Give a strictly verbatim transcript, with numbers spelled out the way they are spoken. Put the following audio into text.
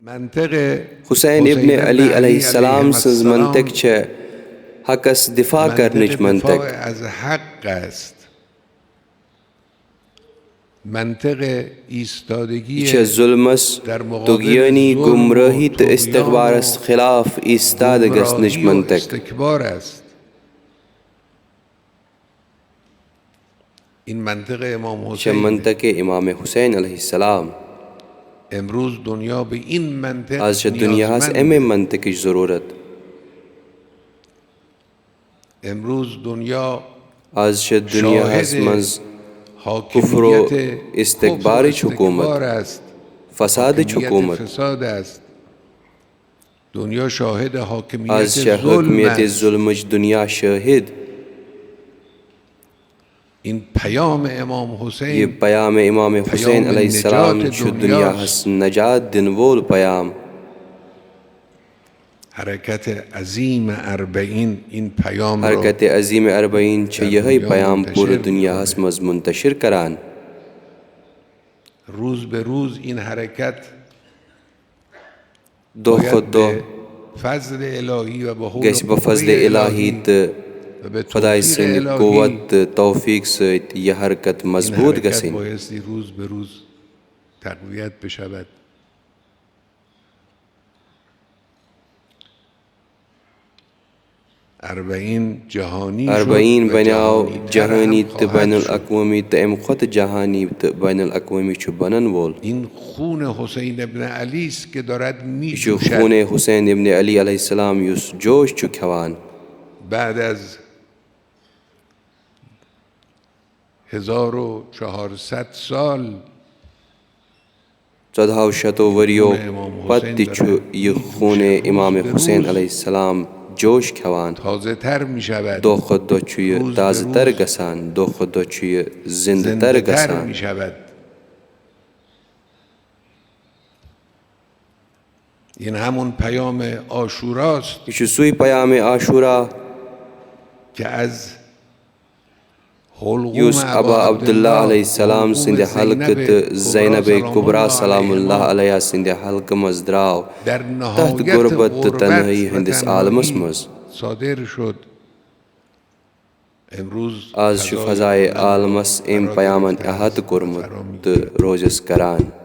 منطق حسین ابن علی علیہ السلام سٕنٛز منطق چھےٚ حقس دفاع کرنٕچ منطق۔ از حق است۔ منطق ایستادگی یہِ چھےٚ ظلمس، در مقابل طغیانی، ظلم و گمراہی تہٕ طغیان استکبارس و خلاف ایستاد گمراهی گژھنٕچ و منطق۔ استکبار است۔ این منطق امام یہِ چھےٚ حسین۔ منطق امام حسین علیہ السلام۔ امروز دنیا به این منطق از چھےٚ دُنیاہس نیازمند۔ امے منطقٕچ ضروٗرت۔ امروز دنیا از چھےٚ دُنیاہس شاهد منٛز کفر و حاکمیت استکبارٕچ کفر و حکومت، استکبار است، فسادٕچ حاکمیت حکومت۔ فساد است۔ دنیا شاهد حاکمیت از چھےٚ ظلم حٲکمیت است۔ ظلمٕچ دُنیا شٲہِد۔ این پیام امام حسین، یہِ پیام امام حسین پیام علیہ السلام نجات چھُ دنیاست۔ دُنیاہس نجات دِنہٕ وول پیام۔ حرکت عظیم اربعین این پیام را حرکت عظیم اربعین چھِ در یِہوٚے دنیا پیام منتشر پوٗرٕ دُنیاہس می‌کنه۔ منٛز منتشر کران۔ روز به روز این حرکت دۄہ باید کھۄتہٕ دۄہ به فضل الهی و به حول گژھِ بہ فضل قوهٔ الهی الهی تہٕ و به خدایہِ توفیق سٕنٛدِ الهی قوت تہٕ توفیق سۭتۍ یہِ حرکت این مضبوٗط حرکت گژھٕنۍ۔ بایستی روز به روز تقویت بشود۔ اربعین جهانی شد اربعین و بنیاو جهانی تر جهانی هم تہٕ خواهد بین شد۔ الاقوامی تہٕ امہِ کھۄتہٕ جهانی تہٕ بین الاقوامی چھُ بنن وول۔ این خون حسین ابن علی است که دارد یہِ چھُ می‌جوشد۔ خون حسین ابن علی علیہ السلام یُس جوش چھُ کھٮ۪وان۔ بعد از هزار و چهارصد سال ژۄدہو شتو ؤرِیو پتہٕ تہِ چھُ یہِ خون امام حسین علیہ السلام جوش کھٮ۪وان۔ تازه‌تر می‌شود۔ دۄہ کھۄتہٕ دۄہ چھُ یہِ روز به تازٕ تر روز گژھان، دۄہ کھۄتہٕ دۄہ چھُ یہِ زِندٕ تر زنده‌تر گژھان۔ می‌شود۔ این همون پیام عاشوراست یہِ چھُ سُے پیام عاشورا که از حلقوم یُس ابا ابا عبداللہ علیہ السلام سٕنٛدِ حلقہٕ تہٕ زینب کبریٰ سلام اللہ علیہا سٕنٛدِ حلقہٕ منٛز درٛاو در تتھ نهایت غربت تہٕ غربت تنہٲیی و ہٕنٛدِس تنہایی عالمس منٛز۔ صادر شد۔ امروز از چھُ فضائے عالمس أمۍ پیامن احاطہٕ کوٚرمُت تہٕ روزٮ۪س کران۔